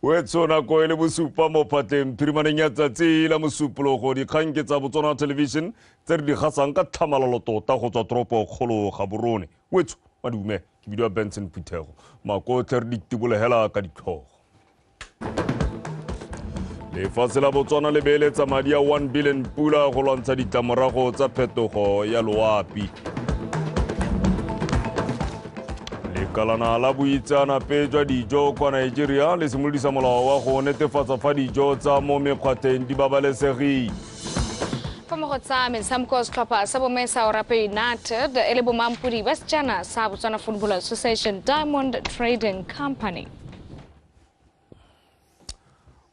Wetso, nako e le bosupa mo phatleng phirimaneng ya tsatsi la Mosupologo. Dikgang ke tsa Botswana Television tse re di gasang ka tlhamalalo tota go tswa toropo kgolo Gaborone. Wetso, madume, ke bidiwa Benson Phuthego. Makotlhe re di tibolegela ka ditlhogo. Lefatshe la Botswana le beeletsa madi a 1 billion pula go lwantsha ditlamorago tsa phetogo ya loapi. Lekalana la boitseanape jwa dijo kwa Nigeria le simolodisa molao wa go netefatsa fa dijo tsa mo mekgwatheng di babalesegile. Fa mo go tsa metshameko, setlhopha sa bomme sa Orape United e le bomampodi ba sejana sa Botswana Football Association Diamond Trading Company.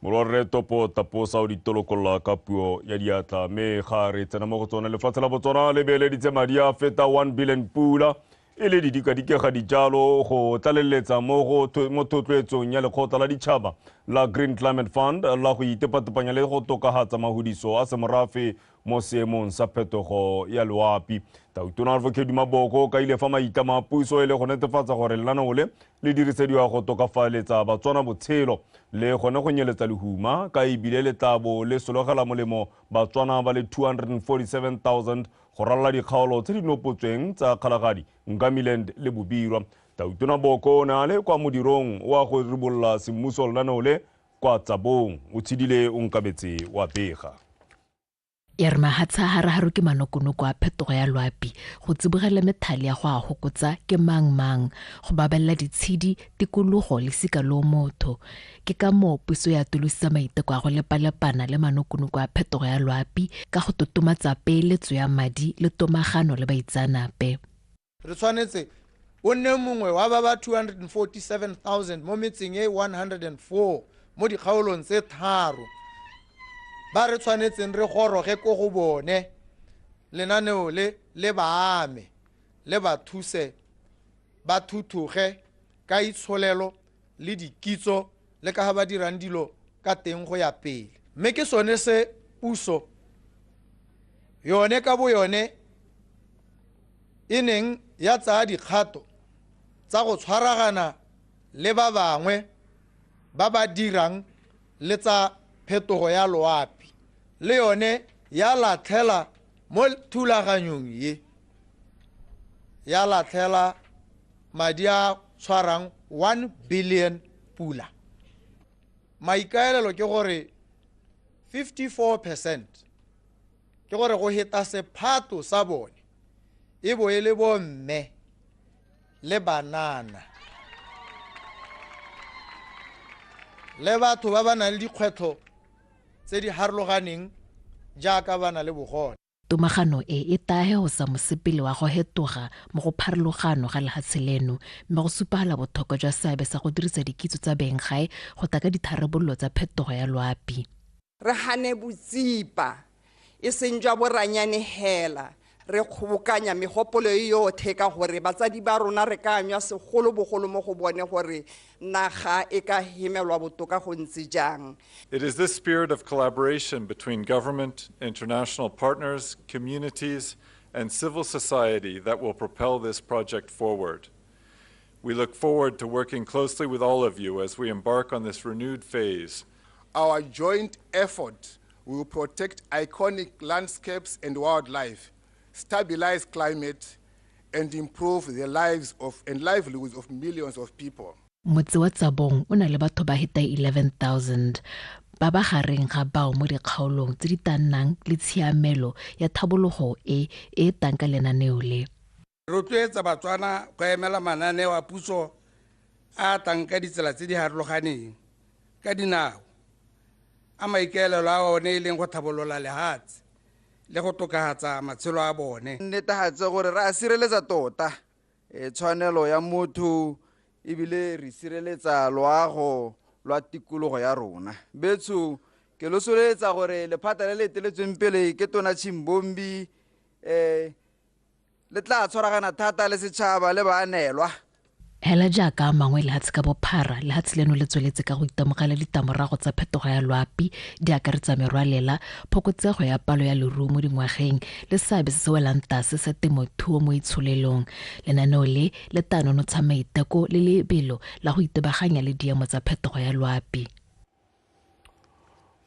Morwarre Topo Taposa o ditolokolola ka puo ya diatla, mme ga re tsena mo go tsone, lefatshe la Botswana le beeleditse madi a feta 1 billion pula e le didikadikega dijalo go tlaleletsa mo thotloetsong ya lekgotla la ditšhaba la Green Climate Fund la go itepatepanya le go tokafatsa mahudiso a semorafe mo seemong sa phetogo ya loapi. Tautona Advocate Maboko ka ile fa maitlamo a puso e le go netefatsa gore lenaneo le le dirisediwa go tokafaletsa Batswana botshelo le gone go nyeletsa lehuma, ka ebile le tla bo le sologela molemo Batswana ba le 247,000 go ralala dikgaolo tse di nopotsweng tsa Kgalagadi, Ngamiland le Bobirwa. Tautona Boko o ne a le kwa modirong wa go ribolola semmuso lenaneo le kwa Tsabong. O tshedile o nkabetse wa bega. Ya re mahatshe a haraharo ke manokonoko a phetogo ya loapi, go tsibogela methale ya go a hokotsa ke mang-mang, go babalela ditshedi, tikologo le sika loo motho. Ke ka moo puso ya atolositsa maiteko a go lepalepana le manokonoko a phetogo ya loapi ka go totomatsa peeletso ya madi le tomagano le baitseanape. Re tshwanetse o nne mongwe wa ba ba 247,000 mo metseng e 104 mo dikgaolong tse tharo ba re tshwanetseng re goroge ko go bone, lenaneo le le ba ame, le ba thuse ba thuthuge ka itsholelo le dikitso le ka ga ba dirang dilo ka teng go ya pele. Mme ke sone se puso yone ka bo yone e neng ya tsaya dikgato tsa go tshwaragana le ba bangwe ba ba dirang le tsa phetogo ya loapi, le yone ya latlhela mo thulaganyong ye, ya latlhela madi a tshwarang 1 billion pula. Maikaelelo ke gore 54%, ke gore go heta sephato sa bone e bo e le bomme le banana le batho ba ba nang le dikgwetlho tse di harologaneng jaaka ba na le bogole. Tomagano e e taheosa mosepele wa go hetoga mo go pharologano ga lehatshe leno, mme go supagala botlhokwa jwa seabe sa go dirisa dikitso tsa benggae go tla ka ditharabololo tsa phetogo ya loapi. Re gane botsipa e seng jwa boranyane hela, re kgobokanya megopolo e yotlhe ka gore batsadi ba rona re ka anywa segolobogolo mo go bone gore naga e ka hemelwa botoka go ntse jang. It is this spirit of collaboration between government, international partners, communities, and civil society that will propel this project forward. We look forward to working closely with all of you as we embark on this renewed phase. Our joint effort will protect iconic landscapes and wildlife, stabilize climate, and improve the lives of and livelihoods of millions of people. Motse wa Tsabong o na le batho ba heta 11,000 ba ba gareng ga bao mo dikgaolong tse di tla nnang le tshiamelo ya thabologo e e tang ka lenaneo le. Rotloetsa Batswana go emela mananeo a puso a a tlang ka ditsela tse di harologaneng ka dinao, a maikaelelo a one e leng go tlhabolola lehatshe le go tokafatsa matshelo a bone. Netefatse gore re a sireletsa tota tshwanelo ya motho ebile re sireletsa loago lwa tikologo ya rona. Betsho, ke lo sololetsa gore lephata le le eteletsweng pele ke Tona Chimbombi le tla tshwaragana thata le setšhaba le baanelwa. Hela jaaka a mangwe lehatshe ka bophara, lehatshe leno le tsweletse ka go itemogela ditlamorago tsa phetogo ya loapi di akaretsa merwalela, phokotsego ya palo ya leruo mo dingwageng le seabe se se welang tlase sa temothuo mo itsholelong. Lenaneo le le tla nonotsha maiteko le lebelo la go itebaganya le diemo tsa phetogo ya loapi.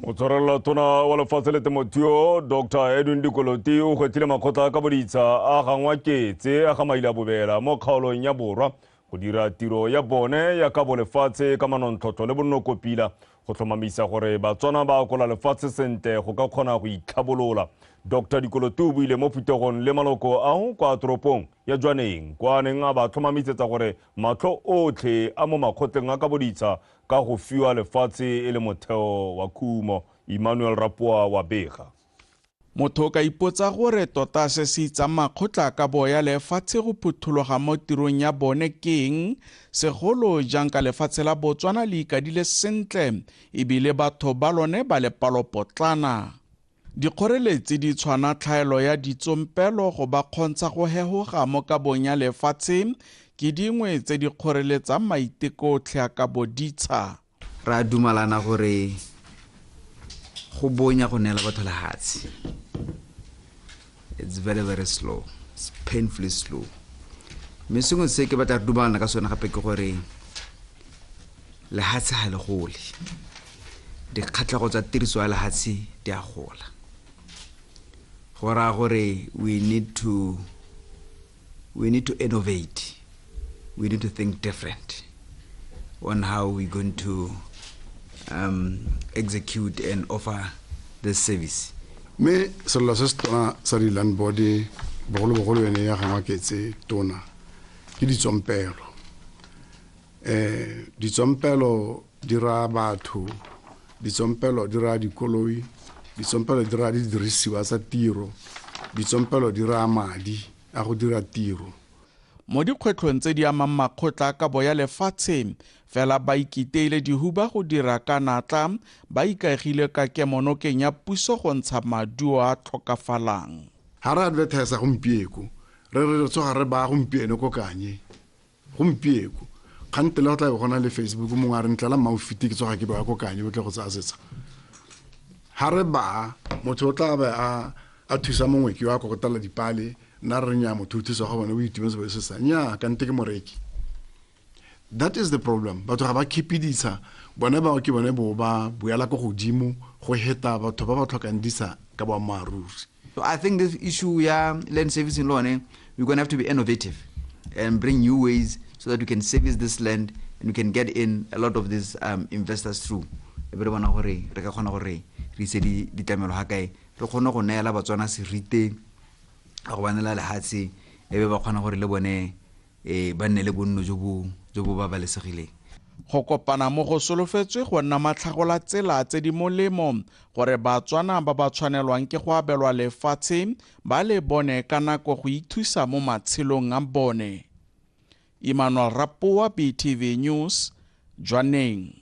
Motshwarelela tona wa lefatshe le temothuo Dr Edwin Dikoloti o gwetlhile makgotla a kaboditsha a gangwa ketse a ga maile a bobela mo kgaolong ya borwa go dira tiro ya bone ya kabo lefatshe ka manontlhotlho le bonnokopila go tlhomamisa gore Batswana ba akola lefatshe sentle go ka kgona go itlhabolola. Dr Dikoloti o buile mo phuthegong le maloko ao kwa toropong ya Jwaneng kwa a neng a ba tlhomamisetsa gore matlho otlhe a mo makgotleng a kaboditsha ka go fiwa lefatshe e le motheo wa khumo. Emmanuel Rapoa wa bega. Motho o ka ipotsa gore tota se se itsang makgotla a kabo ya lefatshe go phuthologa mo tirong ya bone ke eng, segolo jang ka lefatshe la Botswana le ikadile sentle ebile batho ba lone ba le palopotlana. Dikgoreletsi di tshwana tlhaelo ya ditsompelo go ba kgontsha go hehoga mo kabong ya lefatshe ke dingwe tse di kgoreletsang maiteko otlhe a kabo ditsha. Re a dumalana gore go bonya go neela batho lehatshe. It's very, very slow. It's painfully slow. Mme sengwe se ke batla re dumalana ka sone gape ke gore lehatshe ga le gole. Dikgatlhego tsa tiriso ya lehatshe di a gola. Go raya gore we need to innovate. We need to think different on how we're going to execute and offer this service. Mme sello se se tona sa di-land board bogolobogolo yone ya gangwa ketse tona ke ditsompelo. Ditsompelo di raya batho, ditsompelo di raya dikoloi, ditsompelo di raya didirisiwa tsa tiro, ditsompelo di raya madi a go dira tiro. Mo dikgwetlhong tse di amang makgotla a kabo ya lefatshe, fela ba ikiteile dihuba go dira ka natla, ba ikaegile ka kemonokeng ya puso go ntsha maduo a tlhokafalang. Ha re advertise gompieko, re re re tsoga re ba gompieno ko Kanye. Gompieko. Kgante le go tla be go na le Facebook mongwe a re ntlela maufiti ke tsoga ke ba ko Kanye o tle go tsaya setsha. Ha re ba motho o tla be a thusa mongwe ke wa kokotela dipale, nna re nya motho o thusa go bone o itumetse bo se sa nya kante ke moreki. That is the problem. Batho ga ba keep-e ditsha, bone bao ke bone bo ba buela ko godimo go heta batho ba ba tlhokang ditsha ka boammaaruri. So I think this issue ya land servicing law, we're going to have to be innovative and bring new ways so that we can service this land and we can get in a lot of these investors through. E be re bona gore re ka kgona gore re ise ditlamelo ga kae, re kgone go neela Batswana serite go ba neela lehatshe, e be ba kgona gore le bone ba nne le bonno jo bo babalesegileng. Go kopana mo go solofetswe go nna matlhagola tsela tse di molemo gore Batswana ba ba tshwanelwang ke go abelwa lefatshe ba le bone ka nako go ithusa mo matshelong a bone. Emmanuel Rapoa, BTV News, Jwaneng.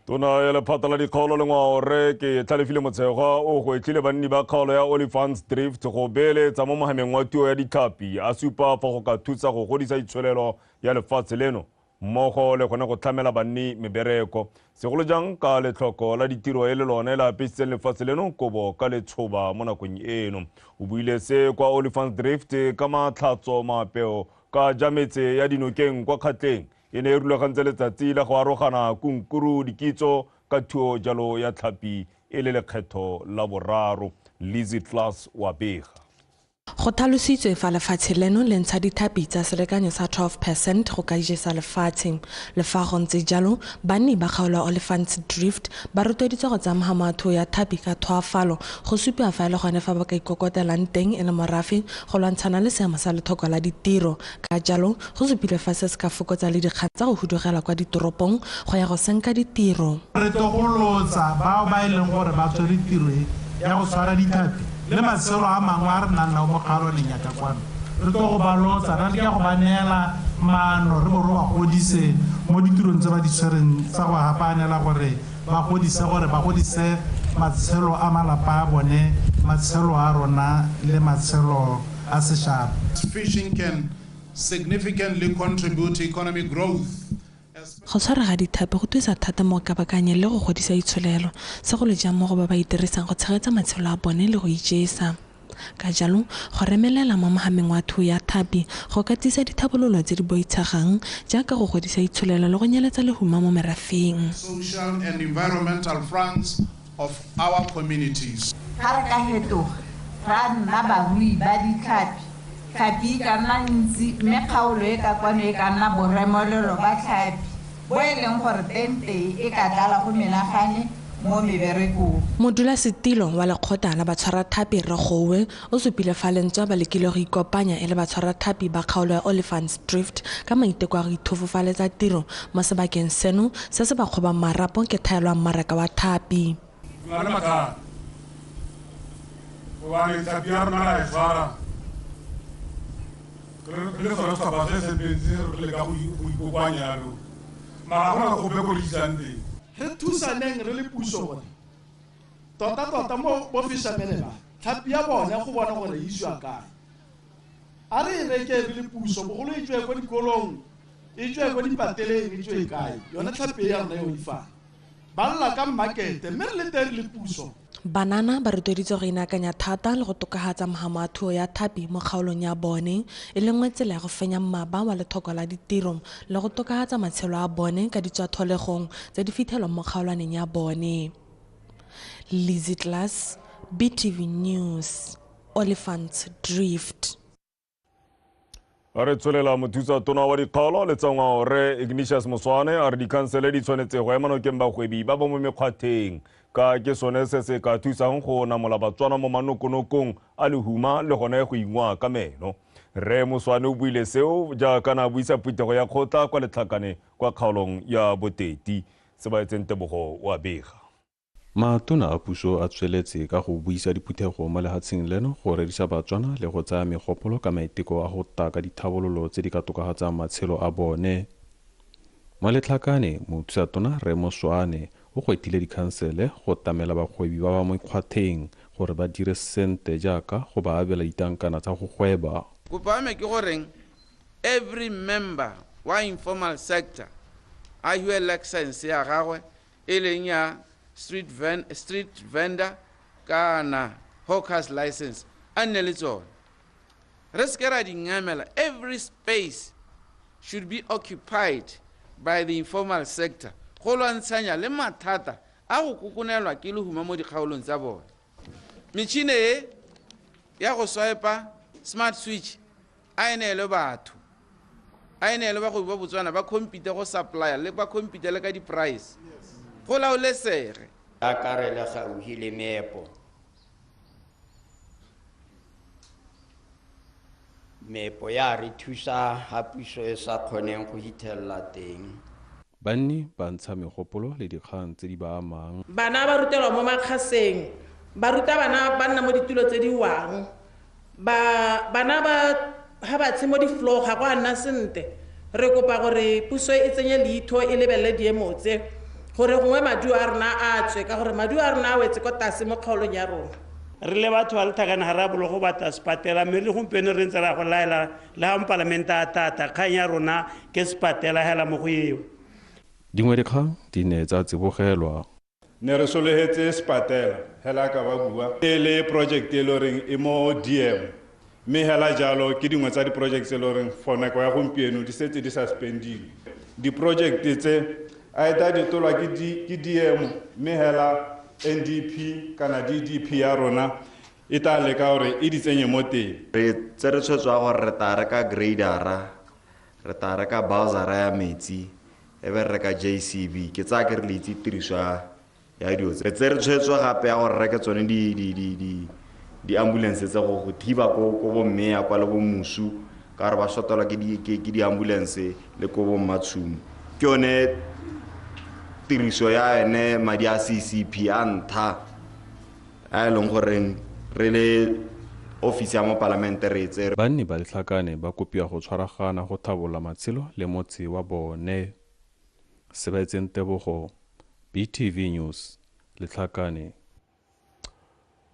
Tona ya lephata la dikgaolo le ngwao re ke Tlhalefile Motshegwa o gwetlhile banni ba kgaolo ya Olifants Drift go beeletsa mo mohameng wa tuo ya ditlhapi, a supa fa go ka thusa go godisa itsholelo ya lefatshe leno mmogo le gone go tlhamela banni mebereko, segolo jang ka letlhoko la ditiro e le lone le apesitseng lefatshe leno kobo ka letshoba mo nakong eno. O buile se kwa Olifants Drift ka matlhatso maapeo ka jametse ya dinokeng kwa Kgatleng e ne e rulagantse letsatsi la go arogana kunkuru dikitso ka thuo jalo ya tlhapi e le lekgetho la boraro. Lizzy Class wa bega. Go tlhalositswe fa lefatshe leno le ntsha dithapi tsa selekanyo sa 12% go ka ijesa lefatshe. Le fa go ntse jalo, banni ba kgaolo ya Olifants Drift ba rotloeditswe go tsamaya matho ya thapi ka tlhoafalo go supiwa fa e le gone fa ba ka ikokotelang teng e le morafe go lwantshana le seemo sa lethoko la ditiro. Ka jalo, go supilwe fa se se ka fokotsa le dikgang tsa go hudugela kwa ditoropong go ya go senka ditiro. Re togolotsa bao ba e leng gore ba tshwere tiro e ya go tshwara dithapi le matshelo a mangwe a re nang nao mo kgaolong ya ka kwano. Re tlo go ba lotsa, re leka go ba neela maano, re bo re ba godise mo ditirong tse ba di tshwereng tsa go hapanela gore ba godise, gore ba godise matshelo a malapa a bone, matshelo a rona le matshelo a setšhaba. Fishing can significantly contribute to economic growth. Go tshwara ga dithapi go thusa thata mo kabakanyeng le go godisa itsholelo, segolo jang mo go ba ba itirisang go tshegetsa matshelo a bone le go ijesa. Ka jalo, go remelela mo mohameng wa thuo ya thapi go ka tsisa dithabololo tse di boitshegang jaaka go godisa itsholelo le go nyeletsa lehuma mo merafeng. Social and environmental fronts of our communities. Ga re ka fetoga ra nna barui ba ditlhapi, tlhapi e ka nna ntsi mme kgaolo e ka kwano e ka nna boremelelo ba tlhapi bo e leng gore tente e ka tlala go menagane mo meberekong. Modulasetilo wa lekgotla la batshwarathapi Rre Gowe o supile fa lentswa ba lekile go ikopanya e le batshwarathapi ba kgaolo ya Olifants Drift ka maiteko a go ithofofaletsa tiro mo sebakeng seno se se ba kgobang marapo ke thaelo ya mmaraka wa thapi. Re na le mathata gobane tlhapi ya rona ra e tshwara re le sone setlhopha se se ntse re leka go ikopanya jalo, mara ga gona gope ko re isang teng. Re thusaneng re le puso gore tota-tota mo fishermen ba tlhapi ya bone go bona gore e isiwa kae. A re e reke re le puso, bogolo e tswe ko dikolong, e tswe ko dipateleng, e tswe kae yone tlhapi ya rona eo ifang ba lla ka market, mme re le teng re le puso. Banana ba rotloeditswe go inaakanya thata le go tokafatsa mohamo wa thuo ya thapi mo kgaolong ya bone, e le nngwe tsela ya go fenya mmaba wa lethoko la ditiro le go tokafatsa matshelo a bone ka ditswatholegong tse di fitlhelwang mo kgaolwaneng ya bone. Lizzy Glass, BTV News, Olifants Drift. A re tswelela mothusa tona wa dikgaolo le tsangwao Rre Ignatius Moswane a re dikhansele di tshwanetse go ema nokeng bagwebi ba ba mo mekgwatheng ka ke sone se se ka thusang go namola Batswana mo manokonokong a lehuma le gone go ingwa ka meno. Rre Moswane o buile seo jaaka na buisa phuthego ya kgotla kwa Letlhakane kwa kgaolong ya Boteti. Sebaetseng Tebogo wa bega. Matona a puso a tsweletse ka go buisa diphuthego mo lefatsheng leno go rerisa Batswana le go tsaya megopolo ka maiteko a go taka dithabololo tse di ka tokafatsang matshelo a bone. Mo Letlhakane, mothusatona Rre Moswane o gwetile dikhansele go tamela bagwebi ba ba mo mekgwatheng gore ba dire sente jaaka go ba abela ditankana tsa go gweba. Kopo ya me ke goreng every member wa informal sector a hiwe license ya gagwe e leng ya street vendor kana hawkers license a nne le tsone. Re seke ra di ngamela. Every space should be occupied by the informal sector go lwantshanya le mathata a go kokonelwa ke lehuma mo dikgaolong tsa bone. Metšhine e ya go swipe smart switch a e neelwe batho, a e neelwe bagwebi ba Botswana ba compete go supplier le ba compete le ka di-price go laolesege. Jaaka re le gaufi le meepo, meepo ya re thusa ha puso e sa kgoneng go fitlhelela teng. Banni ba ntsha megopolo le dikgang tse di ba amang. Bana ba rutelwa mo makgaseng, ba ruta bana ba nna mo ditulo tse di wang, bana ba ha ba tshe mo di-floor ga go a nna sentle. Re kopa gore puso e tsenye leitho e lebelele diemo tse gore gongwe maduo a rona a tswe, ka gore maduo a rona a wetse kwa tlase mo kgaolong ya rona. Re le batho ba Letlhakane ga re a bolo go batla sepatela, mme le gompieno re ntse ra go laela le ga mopalamente a tata kgang ya rona ke sepatela hela mo go eo. Dingwe dikgang di ne tsa tsibogelwa. Ne re sologetse sepatela hela ka ba bua e le project e le goreng e mo DM, mme hela jalo ke dingwe tsa di-project tse e le goreng for nako ya gompieno di setse di suspendile. Di-project tse a eta di tolwa ke DM, mme hela NDP kana DDP ya rona e tla leka gore e di tsenye mo teng. Re tsere tshwetso ya gore re tla reka gradera, re tla reka bowsera ya metsi, e be re reka JCB. Ke tsaya ke re le itse tiriso ya dilo tse. Re tsere tshwetso gape ya gore re reke tsone di-ambulance tse go thiba ko bo mme ya kwa le bo mosu, ka gore ba sotelwa ke di-ambulance le ko bo mmatshumo. Ke yone tiriso ya ene madi a CCP a ntha a e leng goreng re le ofisi ya mopalamente re e tsere. Banni ba Letlhakane ba kopiwa go tshwaragana go thabolla matshelo le motse wa bone. Sebaetseng Tebogo, BTV News, Letlhakane.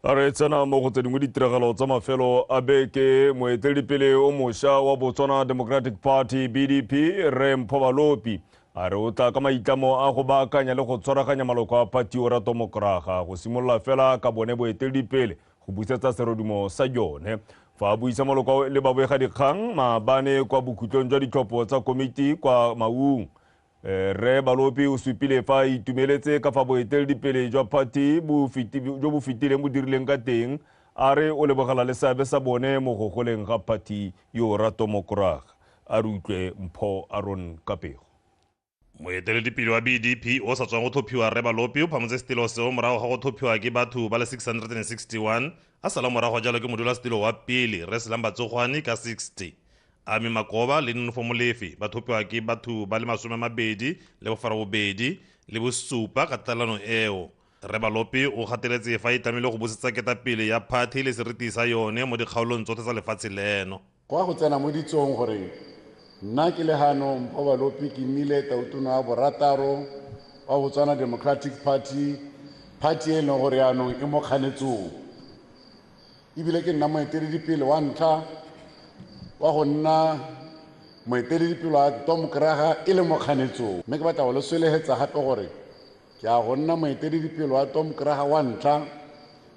A re tsena mo go tse dingwe ditiragalo tsa mafelo a beke. Moeteledipele o mošwa wa Botswana Democratic Party BDP Rre Mpho Balopi a re o tla ka maitlamo a go baakanya le go tshwaraganya maloko a phathi o rato mokraga go simolola fela ka bone boeteledipele go busetsa serodumo sa yone. Fa a buisa maloko le babegadikgang maabane kwa bokhutlong jwa ditlhopho tsa komiti kwa Maung, Rre Balopi o supile fa a itumeletse ka fa boeteledipele jwa phathi jo bo fetileng bo dirileng ka teng, a re o lebogela le seabe sa bone mo go goleng ga phathi yo rato mokraga. A re utlwe Mpho Aron ka pego. Moeteledipele wa BDP o sa tswang go tlhophiwa Rre Balopi o phamotse setilo seo morago ga go tlhophiwa ke batho ba le 661, a sala morago jalo ke modulasetilo wa pele Rre Selang Batsogwane ka 60. Ame Makoba le Nonofo Molefe ba tlhophiwa ke batho ba le 28 le 7 ka tatelano eo. Rre Balopi o gateletse fa e tlamehile go busetsa ketapele ya phathi le seriti sa yone mo dikgaolong tsotlhe tsa lefatshe leno. Go a go tsena mo ditsong gore nna ke le hano Mpho Balopi ke nnile tautona wa borataro wa Botswana Democratic Party, party e leng gore yaanong e mo kganetsong. Ebile ke nna moeteledipele wa ntlha wa go nna moeteledipele wa Domkraga e le mo kganetsong. Mme ke batla go le solegetsa gape gore ke a go nna moeteledipele wa Domkraga wa ntlha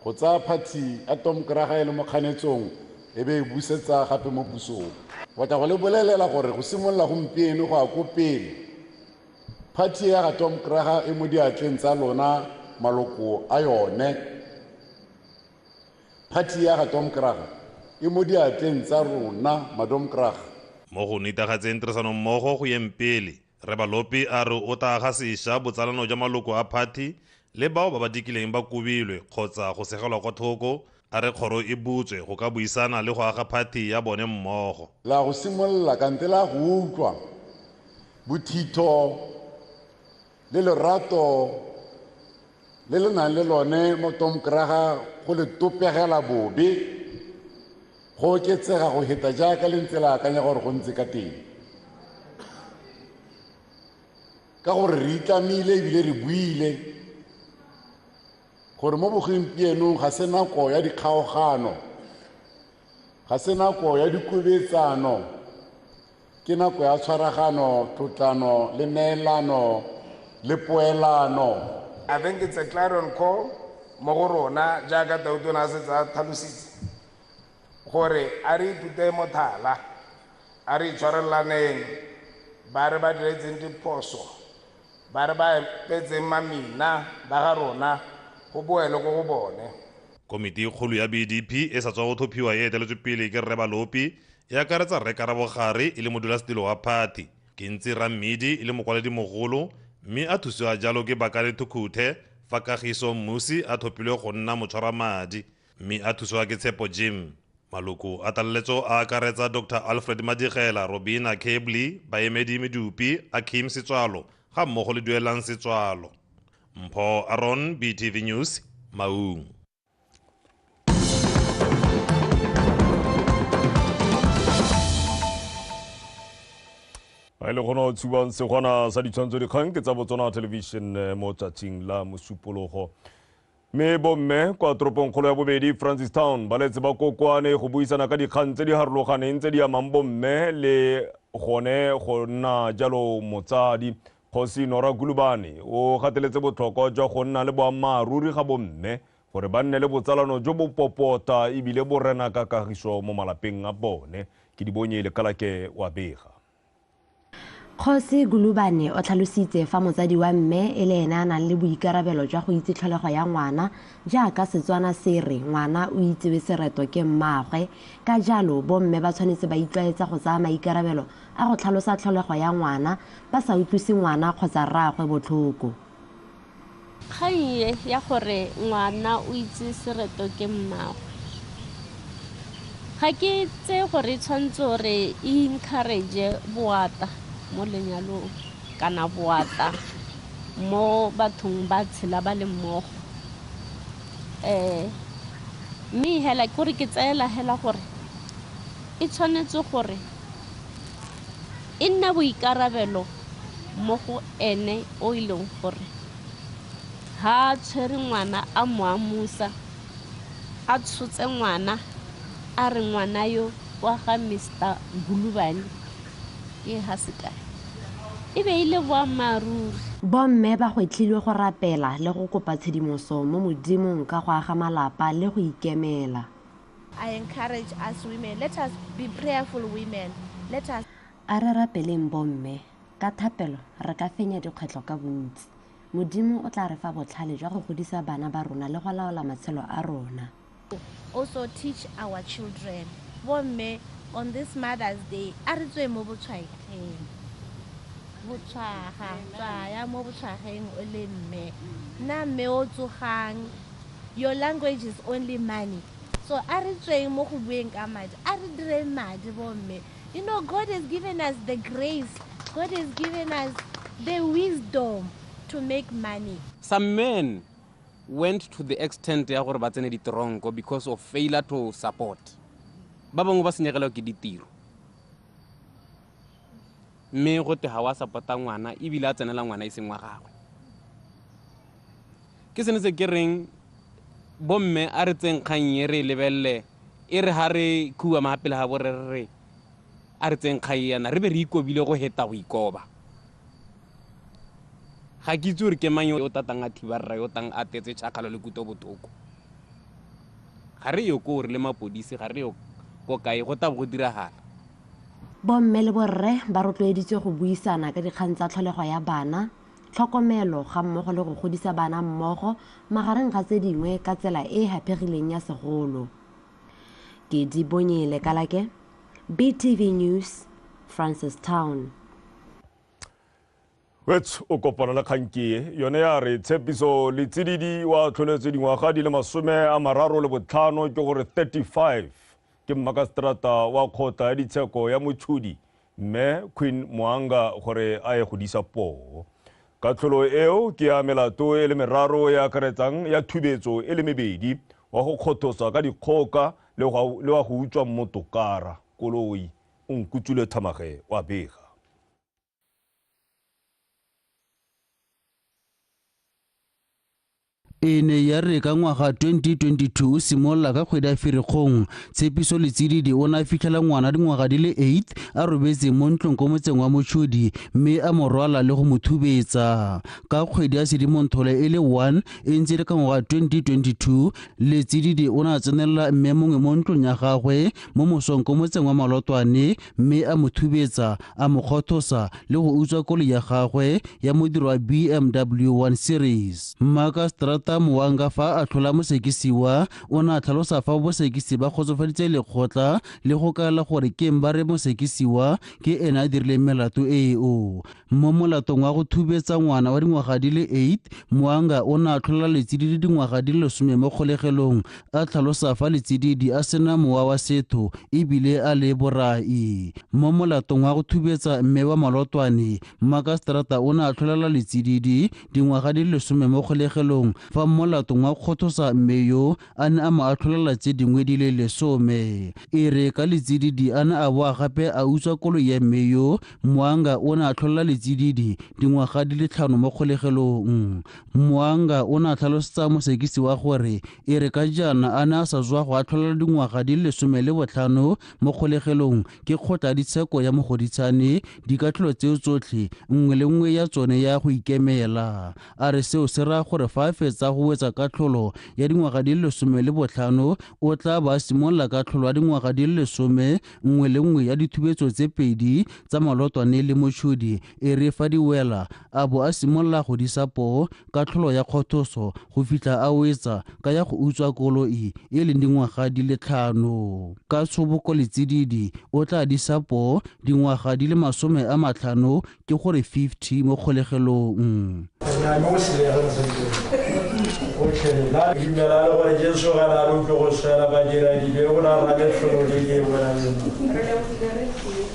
go tsaya party ya Domkraga e le mo kganetsong e be e busetsa gape mo pusong. Batla go le bolelela gore go simolola gompieno go ya ko pele, party ya ga Domkraga e mo diatleng tsa lona maloko a yone. Party ya ga Domkraga e mo diatleng tsa rona madomkraga. Mo go netagatseng tirisanommogo go yeng pele, Rre Balopi a re o tla aga sešwa botsalano jwa maloko a phathi le bao ba ba dikileng ba kobilwe kgotsa go segelwa kwa thoko. A re kgoro e butswe go ka buisana le go aga phathi ya bone mmogo. La go simolola kante la go utlwa bothitho le lerato le le nang le lone mo Domkraga go le topegela bobe, go oketsega go heta jaaka le ntse la akanya gore go ntse ka teng. Ka gore re itlamile ebile re buile gore mo bogompienong ga se nako ya dikgaogano, ga se nako ya dikobetsano, ke nako ya tshwaragano, tlotlano le neelano le poelano. I think it's a clarion call mo go rona jaaka tautona a setse a tlhalositse gore a re ithute mothala, a re itshwarelaneng ba re ba diretseng diphoso, ba re ba epetseng mamina ba ga rona go boele ko go bone. Komiti e kgolo ya BDP e sa tswa go tlhophiwa e eteletswe pele ke Rre Balopi, e akaretsa Rre Karabo Gare e le modulasetilo wa phathi, Kentsi Rammidi e le mokwaledi mogolo, mme a thusiwa jalo ke Bakane Thukhuthe fa Kagiso Mmusi a tlhophilwe go nna motshwaramadi, mme a thusiwa ke Tshepo Jim. Maloko a tlaleletso a akaretsa Dr Alfred Madigela, Robina Kebley, baemedi Medupi, Akim Setswalo ga mmogo le Duelang Setswalo. Mpho Aron, BTV News, Maung. A e le gona o tshubang segwana sa ditshwantsho dikgang ke tsa Botswana Television mo tsatsing la Mosupologo. Mme bomme kwa toropong kgolo ya bobedi Francistown ba letse ba kokoane go buisana ka dikgang tse di harologaneng tse di amang bomme le gone go nna jalo motsadi. Kgosi Nora Gulubane o gateletse botlhokwa jwa go nna le boammaaruri ga bomme gore ba nne le botsalano jo bo popota ebile bo rena ka kagiso mo malapeng a bone. Ke di bonye le Kalake wa bega. Kgosi Gulubane o tlhalositse fa motsadi wa mme e le ene a nang le boikarabelo jwa go itse tlholego ya ngwana, jaaka Setswana se re ngwana o itsewe sereto ke mmaagwe. Ka jalo bomme ba tshwanetse ba itlwaetsa go tsaya maikarabelo a go tlhalosa tlholego ya ngwana ba sa utlwise ngwana kgotsa rraagwe botlhoko. Kgang e ya gore ngwana o itse sereto ke mmaagwe, ga ke tse gore tshwanetse gore e encourage boata mo lenyalong kana boata mo bathong ba tshela ba le mmogo. Mme hela ke gore ke tseela hela gore e tshwanetse gore e nna boikarabelo mo go ene o e leng gore ha tshwere ngwana a mo amusa, a tshotse ngwana a re ngwana yo wa ga Mr Gulubane ke ha sekae e be ile boammaaruri. Bomme ba gwetlhilwe go rapela le go kopa tshedimoso mo modimong ka go aga malapa le go ikemela. I encourage us women, let us be prayerful women. Let us A re rapeleng bomme, ka thapelo re ka fenya dikgwetlho ka bontsi. Modimo o tla re fa botlhale jwa go godisa bana ba rona le go laola matshelo a rona. also teach our children. Bomme, on this Mother's Day, a re tswe mo botshwageng. Botshwaga, tswaya mo botshwageng o le mme. Nna mme o tsogang, your language is only money. So a re tsweng mo go bueng ka madi, a re direng madi bomme. You know, God has given us the grace. God has given us the wisdom to make money. Some men went to the extent ya gore ba tsene ditronko because of failure to support. Ba bangwe ba senyegelwa ke ditiro. Mme go te ga wa support-a ngwana ebile a tsenela ngwana e seng wa gagwe. Ke sone se ke reng bomme a re tseng kgang e re e lebelele e re ha re khua ma pele ga bo re re a re tseng kgang yana re be re ikobile go heta go ikoba. Ga ke itse gore ke mang yo o tatang a thiba rra yo tang a tetse tšhakgalo le kuto botlhoko. Ga re yo ko re le mapodisi, ga re yo ko kae go tla bo go diragala. Bomme le borre ba rotloeditswe go buisana ka dikgang tsa tlholego ya bana, tlhokomelo ga mmogo le go godisa bana mmogo magareng ga tse dingwe ka tsela e e haphegileng ya segolo. Ke Dibonye Lekalake, BTV News, Francistown. Wets o kopana le kgang ke yone ya re Tshepiso Letsididi wa tlholetswe dingwaga di le 35 ke gore 35 ke mmakaseterata wa kgotla ya ditsheko ya Motshodi mme Queen Moanga gore a ye godisa poo. Katlholo eo ke ya melato e le meraro e akaretsang ya thubetso e le mebedi wa go kgothosa ka dikgoka le wa go utswa mmotokara koloi. O nkutswile thamage wa bega. E ne ya re ka ngwaga 2022 simolola ka kgwedi ya Ferikgong, Tshepiso Letsididi o ne a fitlhela ngwana dingwaga di le 8 a robetse mo ntlong ko motseng wa Motshodi mme a mo rwala le go mo thubetsa. Ka kgwedi ya Sedimonthole e le 1 e ntse le ka ngwaga 2022, Letsididi o ne a tsenelela mme mongwe mo ntlong ya gagwe mo mosong ko motseng wa Malotwane mme a mo thubetsa, a mo kgothosa le go utswa koloi ya gagwe ya modiro wa BMW 1 Series. Mmakaseterata Moanga fa a tlhola mosekisiwa o ne a tlhalosa fa bosekisi ba kgotsofaditse lekgotla le go kaela gore ke eng ba re mosekisiwa ke ene a dirileng melato eo. Mo molatong wa go thubetsa ngwana wa dingwaga di le 8, Moanga o ne a tlhola Letsididi dingwaga di le 10 mo kgolegelong, a tlhalosa fa Letsididi a sena mowa wa setho ebile a le borai. Mo molatong wa go thubetsa mme wa Malotwane, mmakaseterata o ne a tlholela Letsididi dingwaga di le 10 mo kgolegelong fa molatong wa kgothosa mme yo a ne a mo atlholela tse dingwe di le 10. E re ka Letsididi a ne a boa gape a utswa koloi ya mme yo, Moanga o ne a tlholela Letsididi dingwaga di le 5 mo kgolegelong. Moanga o ne a tlhalosetsa mosekisi wa gore e re ka jaana a ne a sa tswa go atlholela dingwaga di le 15 mo kgolegelong ke kgotla ditsheko ya Mogoditshane, dikatlholo tseo tsotlhe nngwe le nngwe ya tsone ya go ikemela. A re seo se raya gore fa a fetsa go wetsa katlholo ya dingwaga di le 15 o tla ba simolola katlholo ya dingwaga di le 10 nngwe le nngwe ya dithubetso tse 2 tsa Malotwane le Motshodi e re fa di wela a bo a simolola go disa poo katlholo ya kgothoso go fitlha a wetsa ka ya go utswa koloi e leng dingwaga di le 5. Ka tshoboko Letsididi o tla disa poo dingwaga di le 50 ke gore 50 mo kgolegelong.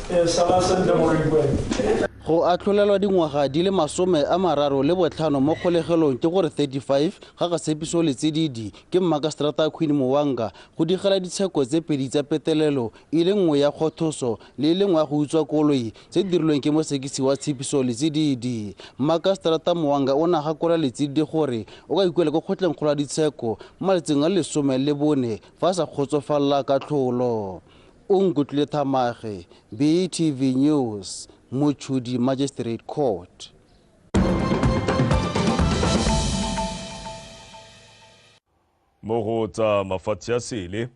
Sala sentle Moroikweng. Go atlholelwa dingwaga di le 35 mo kgolegelong ke gore 35 ga ga Tshepiso Letsididi ke mmakaseterata Queen Mwanga go digela ditsheko tse pedi tsa petelelo e le nngwe ya kgothoso le e le nngwe ya go utswa koloi tse di dirilweng ke mosekisi wa Tshepiso Letsididi. Mmakaseterata Mwanga o ne a gakola Letsididi gore o ka ikuela ko kgotleng kgolo ya ditsheko mo malatsing a le 14 fa a sa kgotsofalela katlholo. O Nkutlwile Thamage, BTV News, Mochudi Magistrate Court. Mo go tsa mafatshe a sele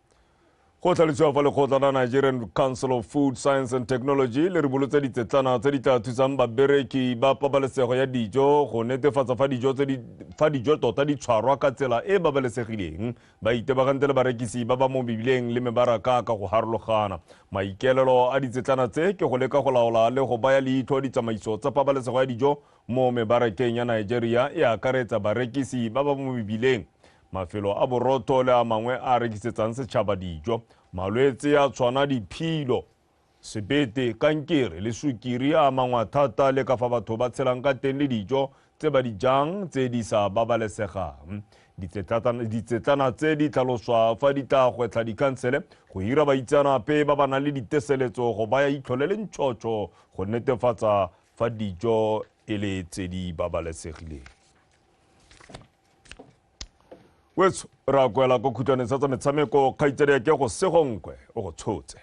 go tlhalosiwa fa lekgotla la Nigerian Council of Food Science and Technology le ribolotse ditsetlana tse di tla thusang babereki ba pabalesego ya dijo go netefatsa fa dijo tse di fa dijo tota di tshwarwa ka tsela e babalesegileng ba itebagantse le barekisi ba ba mo mebileng le mebaraka ka go harologana. Maikaelelo a ditsetlana tse ke go leka go laola le go baya leitlho ditsamaiso tsa pabalesego ya dijo mo mebarakeng ya Nigeria e akaretsa barekisi ba ba mo mebileng, mafelo a borotho le a mangwe a rekisetsang setšhaba dijo, malwetse a tshwana diphilo, sebete, kankere le sukiri a mangwe thata le ka fa batho ba tshelang ka teng le dijo tse ba di jang tse di sa babalesegang. Ditsetlana tse di tlhaloswa fa di tla gwetlha dikhansele go hira baitseanape ba ba nang le diteseletso go baya itlho le le ntšhotšho go netefatsa fa dijo e le tse di babalesegileng. Wetso ra kwela ko khutlwaneng sa tsa metshameko kgaitsadi ya ke go Segonkwe o go tshotse.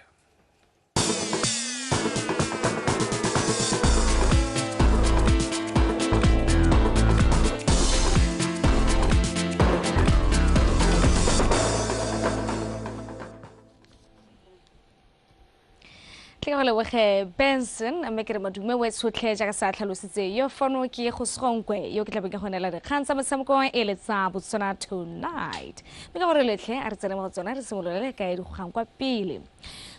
Tle ka go leboge Benson, mme ke re madume o tshotlhe jaaka sa tlhalositse yo fano ke go Segonkwe yo ke tla be ke go neela dikgang tsa metshameko e le tsa Botswana Tonight. Mme ka gore letlhe a re tsene mo go tsona re simolole ka dikgang kwa pele.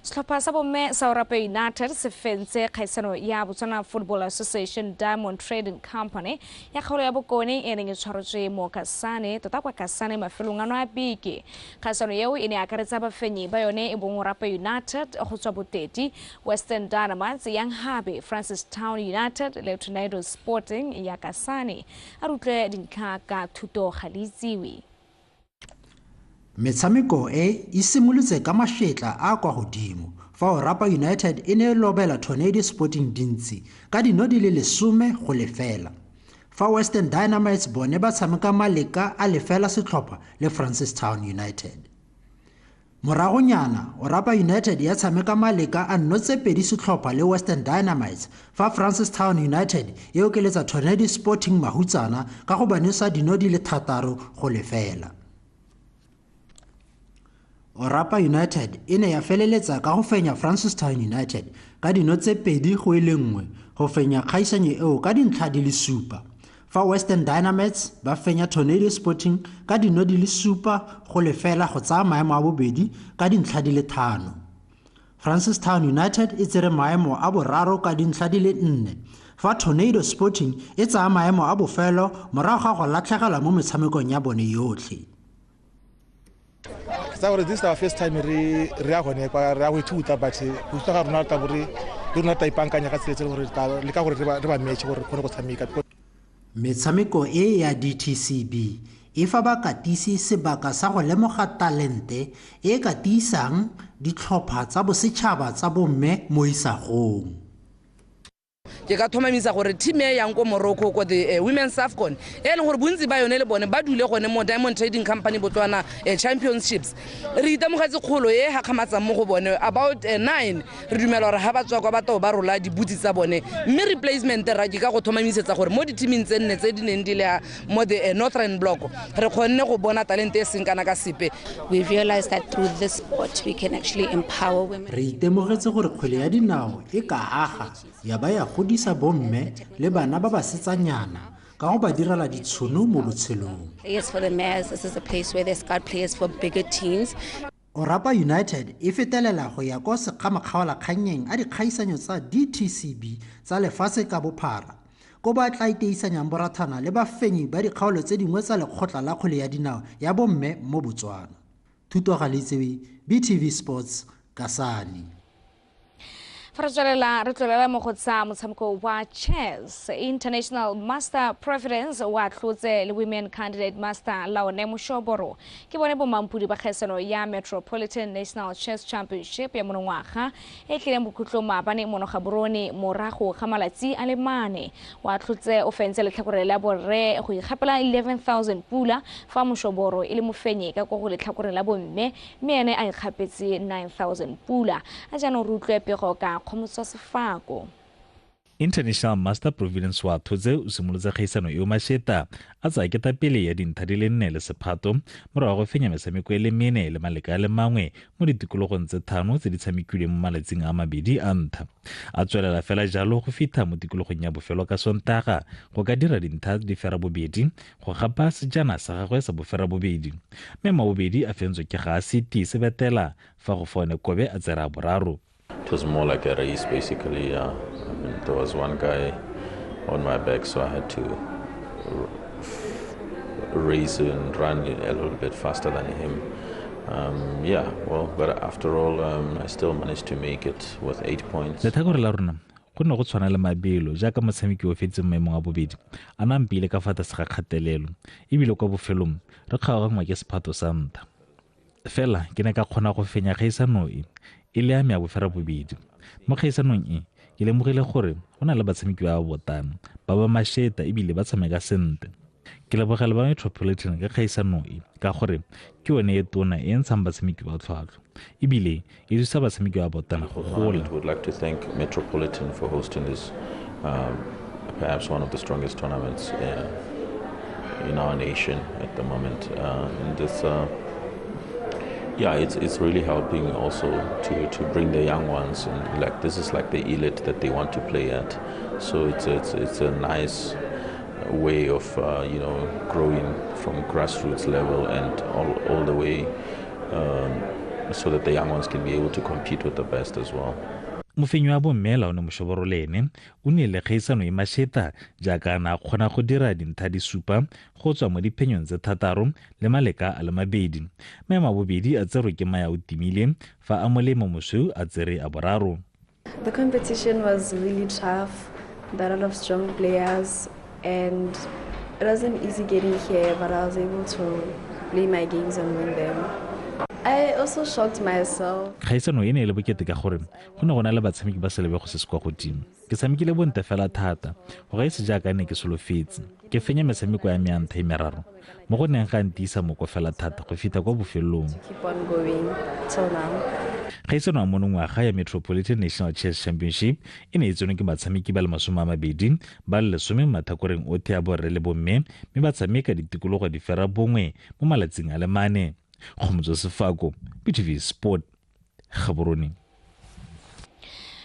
Setlhopha sa bomme sa Orapa United se fentse kgaisano ya Botswana Football Association Diamond Trading Company ya kgaolo ya bokone e neng e tshwaretswe mo Kasane, tota kwa Kasane mafelong ano a beke. Kgaisano eo e ne akaretsa bafenyi ba yone e bong Orapa United go tswa Boteti, Western Dynamites, Young Habe, Francistown United le Tornado Sporting ya Kasane. A re utlwe dintlha ka Thuto Galetsiwe. Metshameko e e simolotse ka mašetla a kwa godimo fa Orapa United e ne e lobela Tornado Sporting dintsi ka dino di le 10-0, fa Western Dynamites bone ba tshameka maleka a lefela setlhopha le Francistown United. Moragonyana Orapa United ya tshameka maleka a 0-2 setlhopha le Western Dynamites fa Francistown United e okeletsa Tornado Sporting mahutsana ka go ba nosa dino di le 6-0. Orapa United e ne ya feleletsa ka go fenya Francistown United ka dino tse 2-1 go fenya kgaisanyo eo ka dintlha di le 7, fa Western Dynamites ba fenya Tornado Sporting ka dino di le 7-0 go tsaya maemo a bobedi ka dintlha di le 5. Francistown United e tsere maemo a boraro ka dintlha di le 4, fa Tornado Sporting e tsaya maemo a bofelo morago ga go latlhegelwa mo metshamekong ya bone yotlhe. This is our first time re ya gone kwa re ya go ithuta, but go ithuta ga rona re tla bo re le rona tla ipaakanya ka tsela tse gore le ka gore re ba match gore re kgone go tshameka. Metshameko e ya DTCB e fa bakatisi sebaka sa go lemoga talente e ka tiisang ditlhopha tsa bosetšhaba tsa bomme mo isagong. Ke ka thomamisa gore team e yang ko Morocco ko the Women's AFCON e leng gore bontsi ba yone le bone ba dule gone mo Diamond Trading Company Botswana Championships. Re itemogetse kgolo e hakgamatsang mo go bone about 9 re dumela gore ha ba tswa kwa ba tao ba rola dibutsi tsa bone, mme replacement ra ke ka go thomamisetsa gore mo di-teaming tse nne tse di neng di le mo the Northern Block re kgonne go bona talente e seng kana ka sepe. We realize that through this sport we can actually empower women. Re itemogetse gore kgwele ya dinao e ka aga ya ba ya godisa bomme le bana ba basetsanyana ka go ba direla ditšhono mo botshelong. Players for the mayors, this is a place where they scout players for bigger teams. Orapa United e fetelela go ya ko sekgamakgaolakgannyeng a dikgaisanyo tsa DTCB tsa lefatshe ka bophara, ko ba tla iteisanyang borathana le bafenyi ba dikgaolo tse dingwe tsa lekgotla la kgwele ya dinao ya bomme mo Botswana. Thuto Galetsiwe, BTV Sports, Kasane. Fa re tswelela re tlolela mo go tsa motshameko wa chess, International Master Preference wa tlotse le Women Candidate Master Laone Moshoboro ke bone bomampodi ba kgaisano ya Metropolitan National Chess Championship ya monongwaga e tlileng bokhutlong maabane mono Gaborone morago ga malatsi a le mane. Wa tlotse o fentse letlhakore la borre go ikgapela 11,000 pula, fa Moshoboro e le mofenyi ka ko go letlhakore la bomme, mme ene a ikgapetse 9,000 pula. A jaanong re utlwe pego ka Kgomotso Sefako. International Master Providence wa Thotse o simolotse kgaisano eo masheta a tsaya ketapele ya dintlha di le 4 le sephato morago go fenya metshameko e le 4 le maleka a le mangwe mo ditikologong tse 5 tse di tshamekilweng mo malatsing a mabedi a ntlha. A tswelela fela jalo go fitlha mo tikologong ya bofelo ka Sontaga go ka dira dintlha di 2 go gapa sejana sa gagwe sa boferabobedi, mme mabobedi a fentswe ke ga City Sebetela fa go fone Kobe a tsera boraro. It was more like a race, basically. I mean, there was one guy on my back, so I had to race and run a little bit faster than him. But after all, I still managed to make it with 8 points. Letlhakore la rona go ne go tshwana le mabelo jaaka motshameki o fetseng maemong a bobedi a nampile ka fa tlase ga kgatelelo, ebile kwa bofelong re kgaoganngwa ke sephato sa ntlha. Fela ke ne ka kgona go fenya kgaisano e e le ya me ya boferabobedi. Mo kgaisanong e ke lemogile gore go na le batshameki ba ba botana ba ba masheta ebile ba tshameka sentle. Ke lebogela ba Metropolitan ka kgaisano e ka gore ke yone e tona e ntshang batshameki ba tlhwatlhwa ebile e thusa batshameki ba botana go gola. I would like to thank Metropolitan for hosting this perhaps one of the strongest tournaments in our nation at the moment. And this it's really helping also to bring the young ones, and like this is like the elite that they want to play at. So it's a nice way of growing from grassroots level and all the way so that the young ones can be able to compete with the best as well. Mofenyi wa bomme Laone Moshoboro le ene o nnile kgaisano e masheta jaaka a ne a kgona go dira dintlha di 7 go tswa mo diphenyong tse 6 le maleka a le 2. Maemo a bobedi a tserwe ke Maya o Timile fa a Molemo Mosweu a tsere a boraro. The competition was really tough. There are a lot of strong players and it wasn't easy getting here, but I was able to play my games and win them. I also shocked myself. Kgaisano e ne e le bokete ka gore go ne go na le batshameki ba selebego se se kwa godimo. Ke tshamekile bontle fela thata go gaise jaaka ne ke solofetse. Ke fenya metshameko ya me ya ntlha e meraro mo go neng ga ntiisa moko fela thata go fitlha kwa bofelong. Keep on going till now. Kgaisano ya monongwaga ya Metropolitan National Chess Championship e ne e tsenwe ke batshameki ba le 20 ba le 10 mo mathakoreng otlhe a borre le bomme, mme ba tshameka ditikologo di 9 mo malatsing a le 4. Kgomotso Sefako, BTV Sport, Gaborone.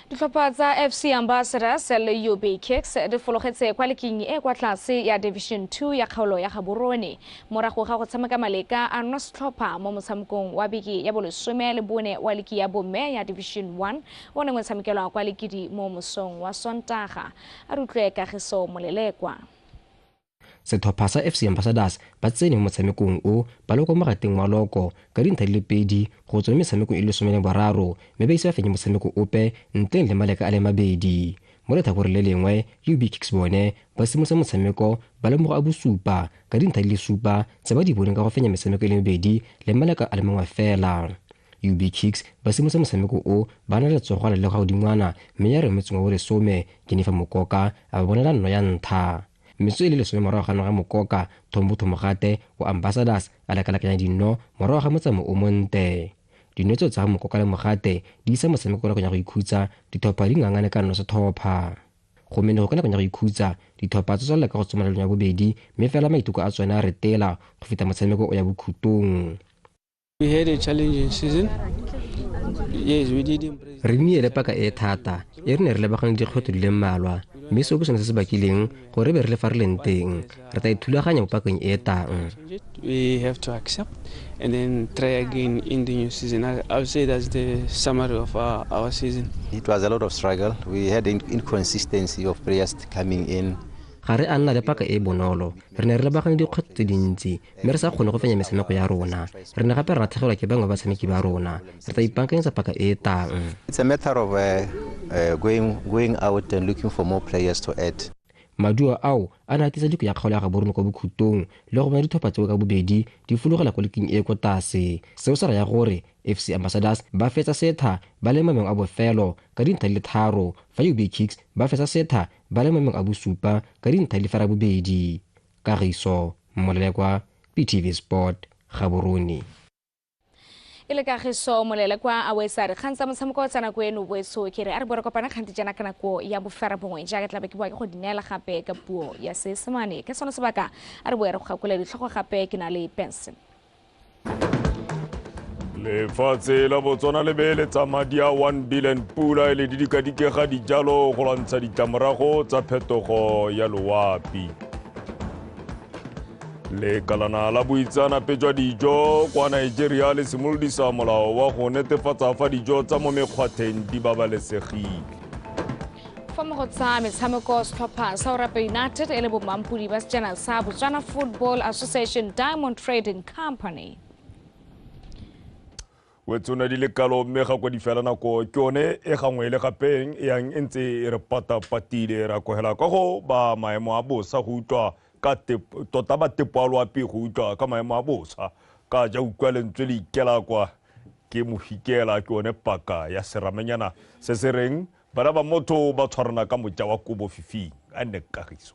Ditlhopha tsa FC Ambassadors le UB Kicks di fologetse kwa leking e kwa tlase ya Division 2 ya kgaolo ya Gaborone morago ga go tshameka maleka a nwa setlhopha mo motshamekong wa beke ya bo14 wa liki ya bomme ya Division 1 o neng o tshamekelwa kwa Lekidi mo mosong wa Sontaga. A re utlwe Kagiso Molelekwa. Setlhopha sa FC Ambassadors ba tsene mo motshamekong o ba le kwa mogateng wa loko ka dintlha di le 2 go tswa mo metshamekong e le 13, mme ba ise ba fenye motshameko ope ntleng le maleka a le 2. Mo letlhakoreng le lengwe UB Kicks bone ba simolotse motshameko ba le mo go a bosupa ka dintlha di le 7 tse ba di boneng ka go fenya metshameko e le 2 le maleka a le 1 fela. UB Kicks ba simolotse motshameko o ba na le letsogo le ga godingwana, mme ya re motseng wa bo10 Jennifer Mokoka a ba bonela nno ya ntlha. Metsotso e le 10 morago ga noga Mokoka, Thombo Mogate wa Ambassadors a lekalekanya dinno morago ga motsamao o monte. Dino tseo tsa Mokoka le Mogate di isa motshameko nakong ya go ikhutsa, ditlhopha di ngangane ka nno setlhopha. Go mene go ka nakong ya go ikhutsa, ditlhopha tsa tswelela ka go tsoma ya bobedi, mme fela maiteko a tsone a retela go feta motshameko o ya bokhutong. We had a challenging season. Yes, we did impress. Re nnile le paka e thata e re ne re lebagane dikgwetlho di le mmalwa, mme seo ke sone se se bakileng gore be re le fa re leng teng. Re tla ithulaganya mo pakeng e tang. We have to accept and then try again in the new season. I would say that's the summary of our season. It was a lot of struggle. We had inconsistency of players coming in. Ga re a nna le paka e e bonolo. Re ne re lebagane dikgwetlho tse dintsi mme re sa kgone go fenya metshameko ya rona. Re ne gape ra latlhegelwa ke bangwe ba batshameki ba rona. Re tla ipaakanyetsa paka e e tang. It's a matter of going out and looking for more players to add. Maduo ao a ne a tisa liko ya kgaolo ya Gaborone kwa bokhutong le go bona ditlhopha tseo ka bobedi di fologela kwa liking e e kwa tlase. Seo se raya gore FC Ambassadors ba fetsa setha ba le maemong a bofelo ka dintlha di le 3, fa UB Kicks ba fetsa setha ba le maemong a bosupa ka dintlha di le 8. Kagiso Molelekwa, PTV Sport, Gaborone. E le Kagiso Molelekwa a wetsa dikgang tsa motshameko tsa nako eno boetsho ke re a re bore kopana kgante jaana ka nako ya 9:30 jaaka tla be ke boa ke go di neela gape ka puo ya Seesemane. Ka sone sebaka a re boe re go gakola ditlhogo gape ke na le Benson. Lefatshe la Botswana le beeletsa madi a 1 billion pula e le didikadikega dijalo go lwantsha ditlamorago tsa phetogo ya loapi. Lekalana la boitseanape jwa dijo kwa Nigeria le simolodisa molao wa go netefatsa fa dijo tsa mo mekgwatheng di babalesegile. Fa mo go tsa metshameko setlhopha sa Orapa United e le bomampodi ba sejana sa Botswana Football Association Diamond Trading Company. Wetsona di le kalo mme ga kwa di fela nako ke yone e gangwe le gapeng e yang e ntse e re patapatile ra kogela kwa go ba maemo a bosa go utlwa ka tota ba tepo a loapi go utlwa ka maemo a bosa ka ja utlwa lentswe le ikela kwa ke mofikela ke yone paka ya seramenyana se se reng bana ba motho ba tshwarana ka moja wa kobo fifing a nne kagiso.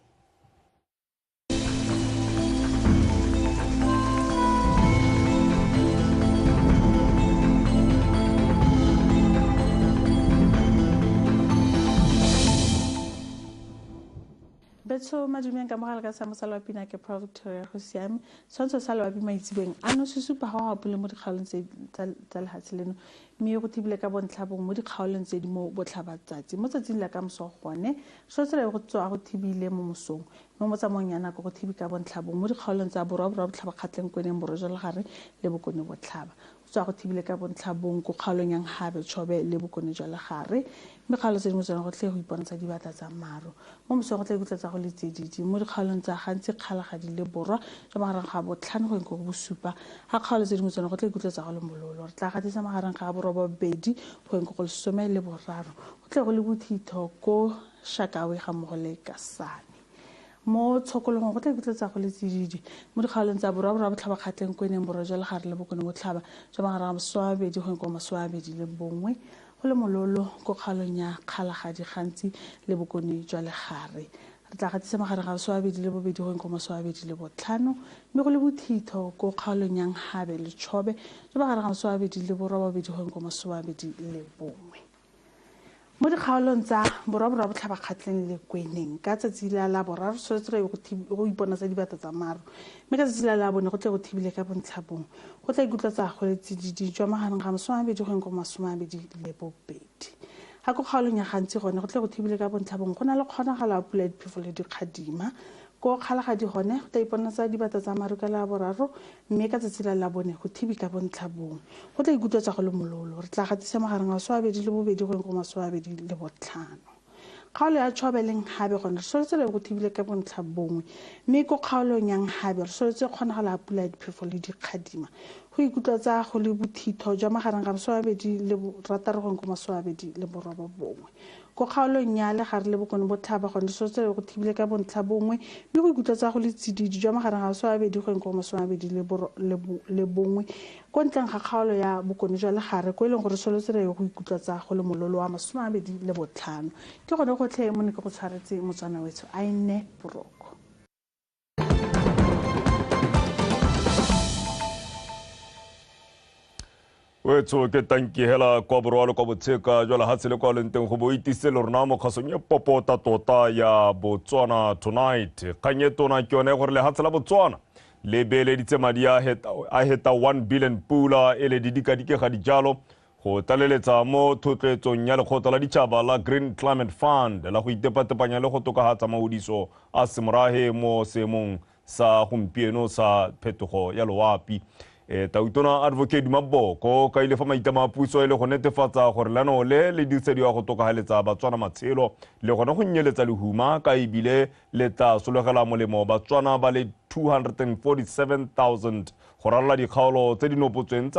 Betso madumeng ka mogala ka sa mosala wa pina ke Prof Victoria go siame. Tshwantsho sa loapi maitsebeng ano se supa ga go apole mo dikgaolong tse tsa lehatshe leno mme go thibile ka bontlhabong mo dikgaolong tse di mo botlhabatsatsi. Mo tsatsing la ka moso gone tshwantsho go tswa go thibile mo mosong mo motsamaong ya nako go thibi ka bontlhabong mo dikgaolong tsa borwa borwa botlhaba kgatleng kweneng borwa jwa legare le bokone botlhaba. Tswa go thibile ka bontlhabong ko kgaolong ya Nhabe Chobe le bokone jwa legare mme kgaolo tse dingwe tsone go tle go ipontsha dibata tsa maru. Mo mosong go tle ikutla go le tsididi mo dikgaolong tsa gantsi kgalagadi le borwa jwa magareng ga 5 go ya go 7 ga kgaolo tse dingwe tsone go tle ikutla go le mololo. Re tla gatisa magareng ga 8 go ya go 13 go tle go le bothitho ko Shakawe ga mmogo le Kasane. Mo tshokologong go tla ikutla go le tsididi mo dikgaolong tsa borwa borwa botlhaba kgatleng kweneng borwa jwa legare le bokone botlhaba jwa magareng ga 20 go ya go 21 go le mololo ko kgaolong ya Kgalagadi gantsi le bokone jwa legare. Re tla gatisa magareng ga 22 go ya go 25 mme go le bothitho ko kgaolong ya Nhabe le Chobe jwa magareng ga 28 go ya go 21. Mo dikgaolong tsa borwa borwa botlhaba kgatleng le kweneng ka tsatsi la laboraro tshwanetse go ipona tsa dibata tsa maru mme ka tsatsi la labone go tle go thibile ka bontlhabong go tla ikutlwa tsa go le tsididi jwa magareng ga 20 go ya go 22. Ga ko kgaolong ya gantsi gone go tle go thibile ka bontlhabong go na le kgonagalo ya pula ya diphefo le dikgadima. Ko Kgalagadi gone go tla ipona tsa dibata tsa maru ka laboraro mme ka tsatsi la labone go thibi ka bontlhabong go tla ikutlwa tsa go le mololo. Re tla gatisa magareng ga 22 go ya go 25. Kgaolo ya Chobe le Nhabe gone re soletse go thibile ka bontlhabongwe mme ko kgaolong ya Nhabe re soletse kgonagalo ya pula ya diphefo le dikgadima go ikutlwa tsa go le bothitho jwa magareng ga 26 go ya go 29. Ko kgaolong ya legare le bokone botlhaba gone re soletse go thibile ka bontlhabongwe mme go ikutlwa tsa go le tsididi jwa magareng ga 20 go ya go 21 ko ntleng ga kgaolo ya bokone jwa legare ko e leng gore soletse go ikutlwa tsa go le mololo wa 25. Ke gone gotlhe mo ne ke go tshwaretse Motswana wetsho a e nne boroko. Wetso ke tanki hela kwa borwa le kwa botsheka jwa lehatshe le kwa leng teng go bo itise le rona mo kgasong e popota tota ya Botswana Tonight. Kgang e tona ke yone gore lehatshe la Botswana le beeleditse madi a heta 1 billion pula e le didikadike ga dijalo go tlaleletsa mo thotloetsong ya lekgotla la ditšhaba la Green Climate Fund la go itepatepanya le go tokafatsa maodiso a semorahe mo seemong sa gompieno sa phetogo ya loapi. Tautona Advocate Maboko ka ile fa maitlamo a puso e le go netefatsa gore lenaneo le le dirisediwa go tokafaletsa Batswana matshelo le gone go nyeletsa lehuma, ka ebile le tla sologela molemo Batswana ba le 247,000 go ralala dikgaolo tse di nopotsweng tsa